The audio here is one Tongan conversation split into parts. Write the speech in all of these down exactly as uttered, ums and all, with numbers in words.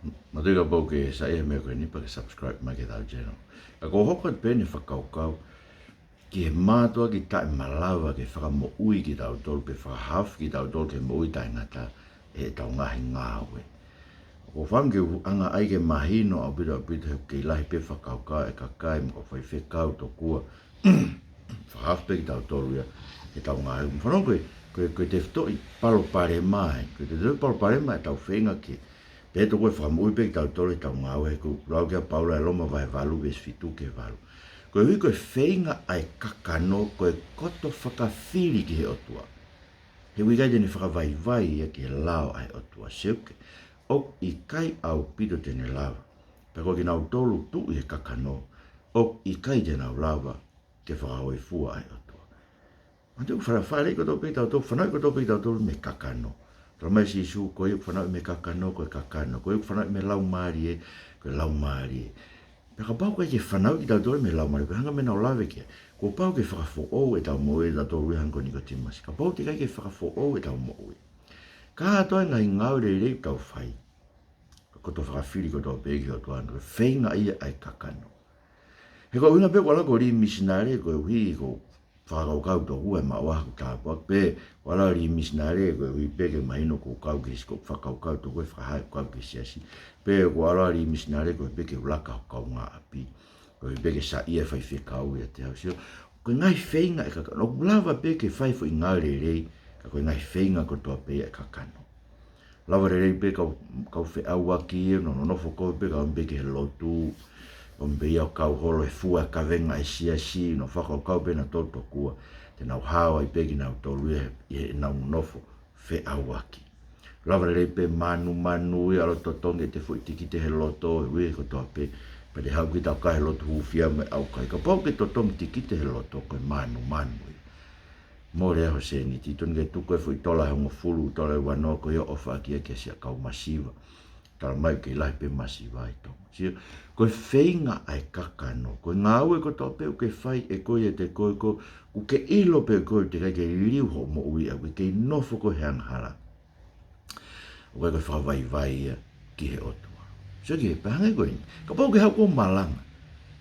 Mātuʻa, kapau ʻoku ke saiʻia he meʻa ko eni, pea ke subscribe mai ki heʻetau channel. Ka ʻoku ou hoko atu pē ʻeni he fakakaukau ki he mātuʻaki taʻemalava ke fakamoʻui kitautolu pe fakahaofi kitautolu ki he moʻui taʻengata ʻi heʻetau ngaahi ngāue. ʻOku ou fakaʻamu ke u anga ai ke mahino ʻaupito ʻaupito he ʻoku kei lahi pē fakakaukau ʻa e kakai mo e kau faifekau tokua fakahaofi pē kitautolu ia ʻi heʻetau ngāue. Mo fanongo ko e, ko e, ko e tefitoʻi palopalema ē. Ko e tefitoʻi palopalema ʻetau feinga ke, pea tokua fakamoʻui pē kitautolu ʻi heʻetau ngāue, he ʻoku lau kia Paula ʻi Loma vahe valu veesi fitu ki he valu. Koeʻuhi ko e feinga ʻa e kakano ko e koto fakafili ki he ʻOtua. He ʻoku ʻikai te ne fakavaivai ia ki he lao ʻa e ʻOtua. Seuke, ʻoku ʻikai ʻaupito te ne lava. Pea ko kinautolu tuʻu ʻi he kakano, ʻoku ʻikai te nau lava ke fakahōifua ʻa e ʻOtua. Mātuʻa, ʻoku fana-, fale kotoa pē kitautolu, fanauʻi kotoa pē kitautolu mei he kakano. Talamai ʻe Sīsū, ko ia ʻoku fanauʻi mei he kakano, ko e kakano. Ko ia ʻoku fanauʻi mei he laumālie, ko e laumālie. Pea kapau ʻoku ʻikai ke fanauʻi kitautolu mei he laumālie, ko e hā e meʻa naʻa nau lave ki ai? Kuo pau ke fakafoʻou ʻetau moʻui ʻatautolu ia, hangē ko Nikotīmasi. Kapau te ke ʻikai ke fakafoʻou ʻetau moʻui, kātoa e ngaahi ngāue lelei ʻoku tau fai, ko e koto fakafili kotoa pē ki he ʻOtua, ko e feinga ia ʻa e kakano. He ko e ʻuhinga pē ʻoku ou ʻalu ko e lī misinale, koeʻuhi ko e fakakaukau tokua ʻe maʻu ʻa hoku tāpuaki, pe ʻoku ou ʻalu lī misinale koeʻuhi pē ke mahino ʻoku ou kau ki he si-, ko e fakakaukau tokua ʻe fakahā ʻoku ou kau ki he siasi, pe ʻoku ou ʻalu lī misinale koeʻuhi pē ke u laka ho kaungāʻapi, koeʻuhi pē ke saiʻia e faifekau ʻiate au. Sio, ko e ngaahi feinga ʻa e kakano. ʻOku lava pē ke fai e foʻi ngāue lelei, ka ko e ngaahi feinga kotoa pē ia ʻa e kakano. Lava lelei pē kau, kau feʻauaki, ʻo nonofo kovi pē kau pē ki he lotu, ʻo pehē ia ʻoku kau holo he fua e kavenga ʻa e siasi, ʻo fakakaukau pē nautolu tokua te nau hao ai pē kinautolu ia ʻi heʻenau nonofo feʻauaki. Lava lelei pē mānumanu ia, ʻalu ʻo totongi ʻete foʻi tikite he loto, ʻe ui kotoa pē, pea te haʻu kita ʻo kau he lotu hūfia mo e ʻaukai. Kapau ʻoku ke totongi tikite he loto, ko e mānumanu ia. Mole ai ho sēniti, tonu ke tuku e foʻi tola ʻe hongofulu, tola ʻe uanoa, ko ia ʻoku ʻofa ʻaki ia ki he siʻa kau masiva. Talamai ʻoku kei lahi pē masiva ʻi Tonga. Sio, ko e feinga ʻa e kakano, ko e ngāue kotoa pē ʻoku ke fai ʻe koe ʻiate koe, ko, ʻoku ke ʻilo pē ʻe koe ʻoku teʻeki ai ke liliu hoʻo moʻui, ʻoku ke kei nofo koe he angahala, ʻoku ʻikai ko e fakavaivai ia ki he ʻOtua. Sio ki he, pea hangē ko eni, kapau ʻoku ke haʻu koe ʻo malanga,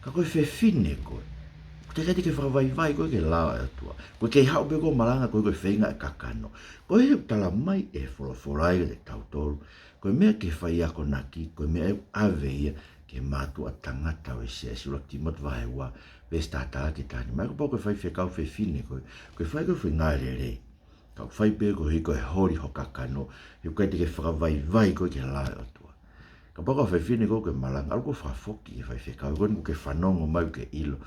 ka ko e fefine koe, ʻoku teʻeki ai te ke fakavaivai koe ki he lao ʻa e ʻOtua. ʻOku ke kei haʻu pē koe ʻo malanga koeʻuhi ko e feinga ʻa e kakano. Koeʻuhi ʻoku talamai ʻe he folofola ia kiate kitautolu, ko e meʻa ki he faiakonaki, ko e meʻa ia ʻoku ʻave ia ki he mātuʻa tangata ʻo e siasi, ʻUluaki Tīmote vahe ua, veesi taha taha ki he taha nima. Kapau ko e faifekau fefine koe, ʻoku ke fai koe e foʻi ngāue lelei, ka ʻoku fai pē koeʻuhi ko e holi ho kakano, he ʻoku ʻikai te ke fakavaivai koe ki he lao ʻa e ʻOtua. Kapau ko e fefine koe ʻoku ke malanga, ʻalu koe ʻo fakafoki ki he faifekau, ko eni ʻoku ke fanongo mai ʻoku ke ʻilo.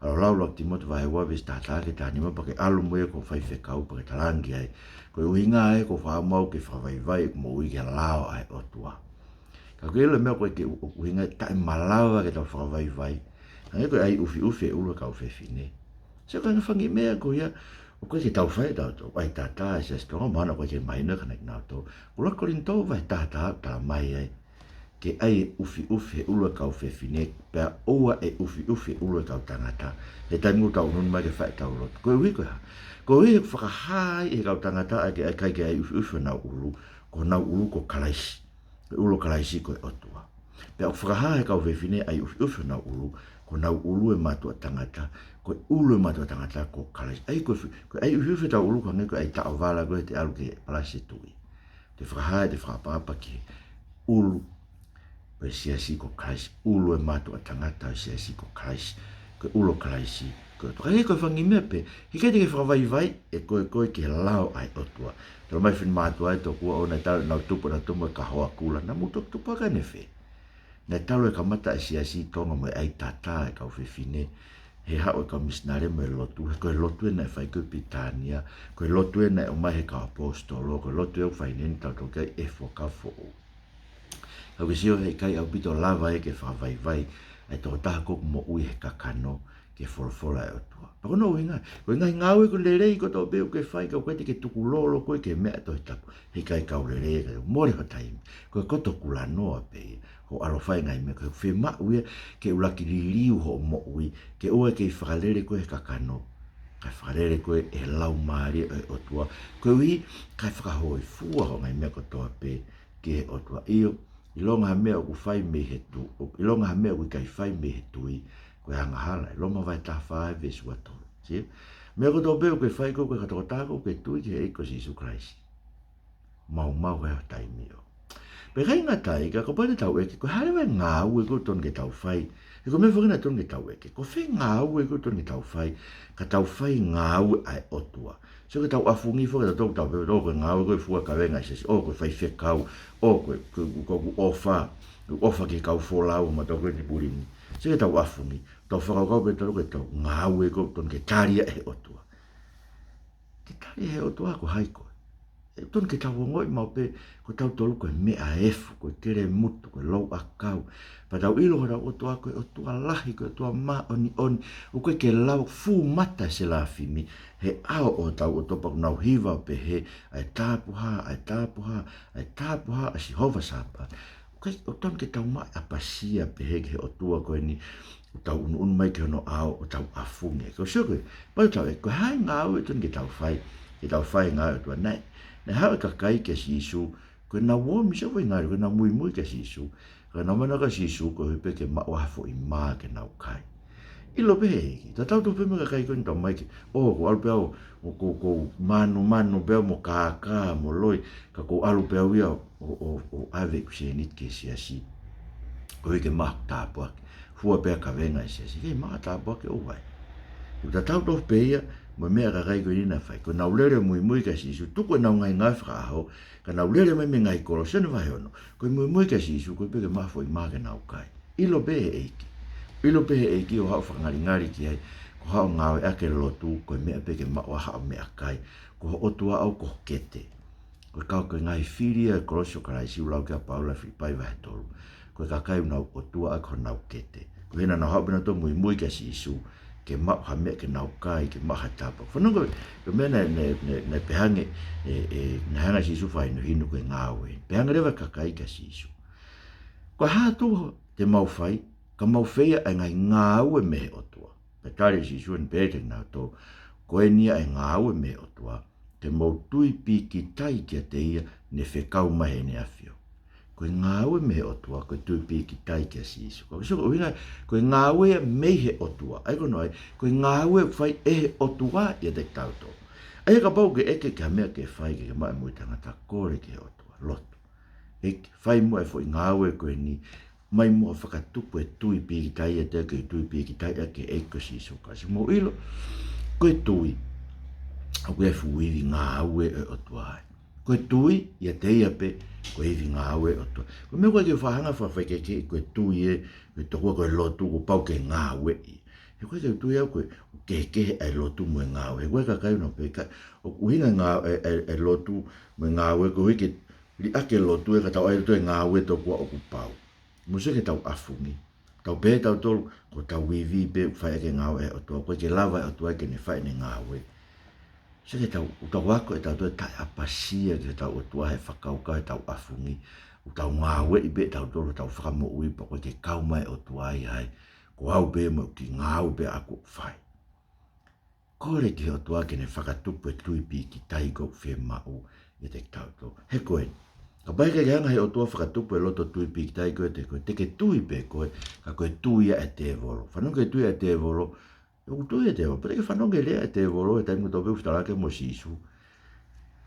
ʻAlu ʻo lau ʻUluaki Tīmote vahe ua veesi taha taha ki he taha nima, pea ke ʻalu mo ia ki ho faifekau, pea ke talaange ki ai, ko e ʻuhinga ē ʻoku ou fakaʻamu au ke fakavaivai ʻeku moʻui ki he lao ʻa e ʻOtua. Ka ʻoku ke ʻilo e meʻa ko ē ʻoku ʻuhinga ai e taʻemalava ke tau fakavaivai, hangē ko e ʻai ʻufiʻufi e ʻulu ʻa e kau fefine. Sio, ko e ngaahi fanga meʻa ko ia ʻoku ʻikai ke tau fai ʻe tautolu, ʻai tātā e siasi Tonga, mahalo ʻoku ʻikai ke mahino kia nautolu. ʻUluaki Kolinitō vahe taha taha talamai ai ke ʻai e ʻufiʻufi e ʻulu ʻa e kau fefine, pea ʻoua ʻe ʻufiʻufi e ʻulu ʻa e kau tangata he taimi ʻoku tau ʻunuʻunu mai ke fai ʻetau lotu. Koeʻuhi ko e hā? Koeʻuhi he ʻoku fakahā ai ʻe he kau tangata ʻa e ʻikai ke ʻai ʻufiʻufi honau ʻulu, ko honau ʻulu ko Kalaisi. Ko e ʻulu ʻo Kalaisi ko e ʻOtua. Pea ʻoku fakahā ʻe he kau fefine ʻai ʻufiʻufi honau ʻulu, ko honau ʻulu e mātuʻa tangata, ko e ʻulu e mātuʻa tangata ko Kalaisi. ʻAi ko e fi-, ko e ʻai ʻufiʻufi ʻetau ʻulu ʻoku hangē ko e ʻai taʻovala ko ē heʻete ʻalu ki he palasi ʻo tui. Te fakahā, te fakaʻapaʻapa ki he ʻulu ʻo e siasi ko Kalaisi, ʻulu e mātuʻa tangata ʻo e siasi ko Kalaisi, ko e ʻulu ʻo Kalaisi, ko e ʻOtua. Ka ko e fanga meʻa pē, he ʻikai te ke fakavaivai ʻe koe koe ki he lao ʻa e ʻOtua. Talamai ʻe he finemātuʻa ʻe tokua ʻo naʻe talu ʻenau tupu, ʻenau tupu e kahoa kula, naʻa mou toki tupu hake ʻanefē? Naʻe talu e kamata e siasi Tonga mo e ʻai tātā e kau fefine, he haʻu e kau misinale mo e lotu, he ko e lotu ē naʻe fai ko ē ʻi Pilitānia, ko e lotu ē naʻe ʻomai ʻe he kau ʻaposetolo, ko e lotu ē ʻoku fai heni ʻetau tokua e Fuakava Foʻou. Ka ʻoku ke sio he ʻikai ʻaupito lava ia ke fakavaivai ʻa e tokotaha ko ē ʻoku moʻui he kakano ki he folofola ʻa e ʻOtua. Pea ko hono ʻuhinga, ko e ngaahi ngāue ko ē lelei kotoa pē ʻoku ke fai, ka ʻoku ʻikai te ke tukulolo koe ki he meʻa ʻa e Tohi Tapu, he ʻikai kau lelei ia, ka ʻoku mole ho taimi. Ko e koto kulanoa pē ia hoʻo ʻalu ʻo fai e ngaahi meʻa, ko e fiemaʻu ia ke ʻuluaki liliu hoʻo moʻui, ke ʻoua ʻe kei fakalele koe ʻe he kakano, kae fakalele koe ʻe he Laumālie ʻo e ʻOtua, koeʻuhi kae fakahōifua hoʻo ngaahi meʻa kotoa pē ki he ʻOtua. ʻIo, ʻIlonga ha meʻa ʻoku fai mei he tu-, ʻo, ʻilonga ha meʻa ʻoku ʻikai fai mei he tui, ko e angahala. ʻE Loma vahe taha fā veesi ua tolu. Sio? Meʻa kotoa pē ʻoku ke fai ko ē, ko e kau tokotaha ko ē ʻoku ke tui ki he ʻEiki ko Sīsū Kalaisi, maumau he taimi ʻo. Pea ʻikai ngata ai, ka kapau te tau ʻeke, ko e hā leva e ngāue ʻoku totonu ke tau fai? He ko e meʻa foki naʻe totonu ke tau ʻeke, ko fē ngāue ʻoku totonu ke tau fai, ka tau fai ngāue ʻa e ʻOtua? Sio, ke tau ʻafungi foki, tau tau tau pē, ʻo ko e ngāue ko e fua kavenga ʻi he siasi, ʻo ko e faifekau, ʻo ko e, ko, ko, ko ʻoku ʻofa, ʻoku ʻofa ki he kau folau, mo tau ko e tipulini. Sio, ke tau ʻafungi, tau fakakaukau pē tautolu ko e tau ngāue ʻoku totonu ke tali ia ʻe he ʻOtua. Ke tali ʻe he ʻOtua ko hai koe. ʻE totonu ke tau ongoʻi maʻu pē ko tautolu ko e meʻa efu, ko e kelemutu, ko e louʻakau. Pea tau ʻilo ko hotau ʻOtua ko e ʻOtua lahi, ko e ʻOtua māʻoniʻoni, ʻoku ʻikai ke lau, fū mata e selafimi he ʻao ʻo hotau ʻOtua, pea ʻoku nau hiva ʻo pehē, ʻa e tapuhā, ʻa e tapuhā, ʻa e tapuhā ʻa Sihova Sāpaati. ʻOku ʻikai, ʻoku totonu ke tau maʻu e ʻapasia pehē ki he ʻOtua ko eni, ʻo tau ʻunuʻunu mai ki hono ʻao, ʻo tau ʻafungi. Ko e sio ko ē, pau tau ʻeke, ko e hā e ngāue ʻoku totonu ke tau fai, ke tau fai e ngāue ʻa e ʻOtua? Naʻe, naʻe haʻu e kakai kia Sīsū, ko ʻenau ō mai, sio, fai ngāue, ko ʻenau muimui kia Sīsū. Ka nau ō mai kia Sīsū koeʻuhi pē ke maʻu ha foʻi mā ke nau kai. ʻIlo pē ʻe he ʻEiki, tatau tofu pē mo e kakai ko eni, tau ō mai ke, ʻo, ʻoku ou ʻalu pē au, ʻoku ou, ʻoku ou manumanu pē au mo kākā mo loi, ka ʻoku ou ʻalu pē au ia ʻo, ʻo, ʻo ʻave ʻeku sēniti ki he siasi, koeʻuhi ke maʻu ha tāpuaki. Fua pē ha kavenga ʻi he siasi, kei maʻu ha tāpuaki ʻo vai? ʻOku tatau tofu pē ia mo e meʻa ʻa e kakai ko eni naʻe fai. Ko ʻenau lele muimui kia Sīsū, tuku ʻenau ngaahi ngāue fakaʻaho, ka nau lele mai mei he ngaahi kolosi. Sione vahe ono, ko e muimui kia Sīsū, koeʻuhi pē ke maʻu ha foʻi mā ke nau kai. ʻIlo pē ʻe he ʻEiki. ʻIlo pē ʻe he ʻEiki ʻo haʻu ʻo fakangalingali ki ai, ko haʻo ngāueʻaki e lotu ko e meʻa pē ke maʻu ai haʻo meʻakai. Ko ho ʻOtua ʻoʻou ko ho kete. Ko e kau, ko e ngaahi fili ia e kolosi ʻo Kalaisi ʻoku lau ki ai ʻa Paula ʻi Filipai vahe tolu. Ko e kakai ʻoku nau ʻotua ʻaki honau kete. Ko ia naʻa nau haʻu pē nautolu ʻo muimui kia Sīsū ke maʻu ha meʻa ke nau kai, ke maʻu ha tāpuaki. Fanongo, ko e meʻa naʻe, naʻe, naʻe, naʻe pehē ange ʻe, ʻe, naʻe hanga ʻe Sīsū ʻo fakahinohino ko e ngāue. Pehē ange leva e kakai kia Sīsū, ko e hā atu te mau fai, ka mau feia ʻa e ngaahi ngāue mei he ʻOtua? Pea tali ʻe Sīsū ʻo ne pehē kiate kinautolu, ko eni ʻa e ngāue mei he ʻOtua, ke mou tui pīkitai kiate ia naʻe fekau mai ʻe heʻene ʻAfio. Ko e ngāue mei he ʻOtua ko e tui pīkitai kia Sīsū. Ko e sio, ko e ʻuhinga, ko e ngāue ia mei he ʻOtua. ʻA ia ko hono ʻai, ko e ngāue ʻoku fai ʻe he ʻOtua ʻiate kitautolu. ʻA ia kapau ʻoku ke ʻeke ki ha meʻa ke fai ke ke maʻu e moʻui taʻengata, kole ki he ʻOtua, lotu. ʻEiki, fai muʻa e foʻi ngāue ko eni, mai muʻa ʻo fakatupu e tui pīkitai ʻiate au ke u tui pīkitai ʻaki e ʻEiki ko Sīsū Kalaisi. Mou ʻilo, ko e tui, ʻoku ʻi ai e fuʻu ivi ngāue ʻo e ʻOtua ai. Ko e tui ʻiate ia pē, ko e ivi ngāue ʻo e ʻOtua. Ko e meʻa ʻoku ʻikai ke u faʻa hanga ʻo fakafaikehekeheʻi ko e tui ē, ko e tokua ko e lotu kuo pau ke ngāueʻi. He ʻoku ʻikai ke u tui au ko e kehekehe ʻa e lotu mo e ngāue. He ʻoku ʻi ai e kakai ʻoku nau pehē, ʻoku ʻuhinga e ngā-, e, e, e lotu mo e ngāue koeʻuhi ke liʻaki e lotu ē, ka tau ʻai e lotu ʻo ngāue tokua ʻoku pau. Mou sio ki heʻetau ʻafungi. Tau pehē tautolu ko hotau ivi pē ʻoku fai ʻaki e ngāue ʻa e ʻOtua, ʻoku ʻikai ke lava e ʻOtua ke ne fai ʻene ngāue. Sio ki heʻetau, ʻoku tau ako ʻe tautolu e taʻeʻapasia ki hotau ʻOtua he fakakaukau heʻetau ʻafungi. ʻOku tau ngāueʻi pē ʻe tautolu hotau fakamoʻui pea ʻoku ʻikai ke kau mai e ʻOtua ai ai. Ko au pē mo e kiʻi ngāue pē ʻaʻaku ʻoku fai. Kole ki he ʻOtua ke ne fakatupu e tui pīkitai ʻoku fiemaʻu ʻiate kitautolu. He ko ē, kapau ʻe ʻikai ke hanga ʻe he ʻOtua ʻo fakatupu e loto tui pīkitai ko ē ʻiate koe, te ke tui pē koe, ka ko e tui ia ʻa e tēvolo. Fanongo ki he tui ʻa e tēvolo, ʻoku tui e tēvolo, pea te ke fanongo ki he lea ʻa e tēvolo he taimi kotoa pē ʻoku fetaulaki mo Sīsū.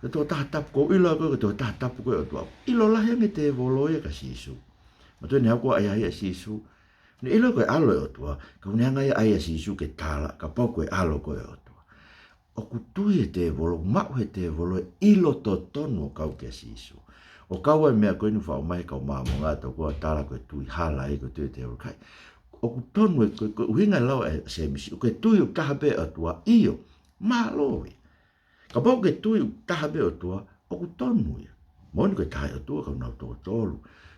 Ko e tokotaha tapu, ʻoku ou ʻilo au ko e tokotaha tapu ko e ʻOtua. ʻIlo lahi ange e tēvolo ia kia Sīsū. Manatuʻi ʻene haʻu ko ē ʻo ʻahiʻahiʻi ʻa Sīsū, ne ʻilo ko e ʻAlo ʻo e ʻOtua, ka ʻoku ne hanga ia ʻo ʻai ʻa Sīsū ke tala kapau ko e ʻAlo ko ē ʻo e ʻOtua. ʻOku tui e tēvolo, maʻu ʻe he tēvolo e ʻilo totonu ʻo kau kia Sīsū. ʻO kau ai e meʻa ko eni ʻoku faʻa ʻomai ʻe he kau Māmonga, tau ko ē ʻo tala ko e tui hala ia, ko e tui e tēvolo. ʻIkai, ʻoku tonu e, ko e, ko e ʻuhinga e lau ʻa Sēmisi, ko e tui ʻoku taha pē e ʻOtua, ʻio, mālō ia. Kapau ko e tui ʻoku taha pē e ʻOtua, ʻoku tonu ia. Moʻoni ko e taha e ʻOtua, ka ʻoku nau toko tolu,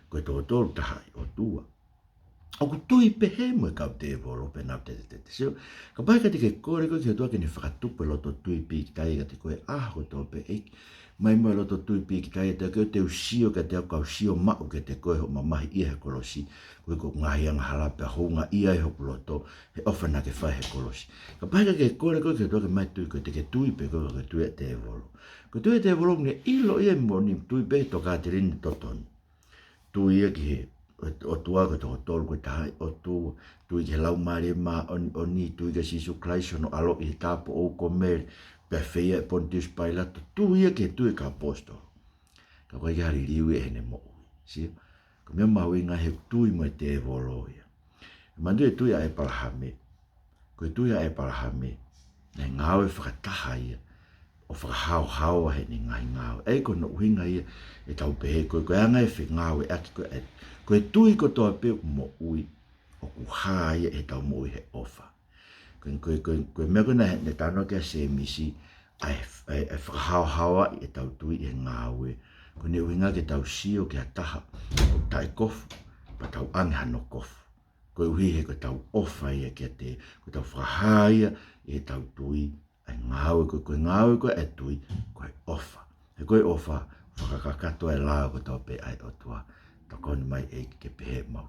ko e toko tolu taha e ʻOtua. ʻOku tui pehē mo e kau tēvolo pea nau tetetete. Sio, kapau ʻe ʻikai te ke kole koe ki he ʻOtua ke ne fakatupu e loto tui pīkitai kiate koe he ʻaho kotoa pē, ʻEiki, mai muʻa e loto tui pīkitai ʻiate au ke u sio kiate au, kau sio maʻu kiate koe ʻi hoʻo mamahiʻia he kolosi, koeʻuhi ko hoku ngaahi angahala pea houngaʻia ai hoku loto he ʻofa naʻa ke fai he kolosi. Kapau ʻe ʻikai ke kole koe ki he ʻOtua ke ʻomai e tui ko ē, te ke tui pē koe ka ko e tui ʻa e tēvolo. Ko e tui ʻa e tēvolo ʻoku ne ʻilo ia moʻoni, tui pē ki he tokāteline totonu. tui ia ki he ʻOtua ko e toko tolu ko e taha ʻOtua, tui ki he Laumālie Māʻoniʻoni, tui kia Sīsū Kalaisi hono ʻaloʻi he tāupoʻou ko Mele, pea feia ʻe Ponitiusi Pailato, tui ia ki he tui ʻa e kau ʻaposetolo. Ka ʻoku ʻikai ke liliu ia ʻe heʻene moʻui. Sio? Ko e meʻa mahuʻinga he tui mo e tēvolo ia. Manatuʻi e tui ʻa ʻĒpalahame. Ko e tui ʻa ʻĒpalahame, naʻe ngāue fakataha ia, ʻo fakahaohaoa heʻene ngaahi ngāue. ʻA ia ko hono ʻuhinga ia ʻetau pehē, ko e, ko e anga e fengāueʻaki ko ē, ko e tui kotoa pē ʻoku moʻui, ʻoku hā ia ʻi heʻetau moʻui he ʻofa. Ko e, ko e, ko e, ko e meʻa ko ē naʻe, naʻe talanoa ki ai ʻa Sēmisi, ʻa e, ʻa e, ʻa e fakahaohaoaʻi ʻetau tui he ngāue. Ko hono ʻuhinga ke tau sio ki ha taha ʻoku taʻekofu, pea tau ʻange hano kofu. Koeʻuhi he ko ʻetau ʻofa ia kiate, ko ʻetau fakahā ia ʻi heʻetau tui, ʻa e ngāue ko ē, ko e ngāue ko ē ʻa e tui, ko e ʻofa. He ko e ʻofa, fakakakato e lao kotoa pē ʻa e ʻOtua. Tokoni mai ʻEiki ke pehē maʻu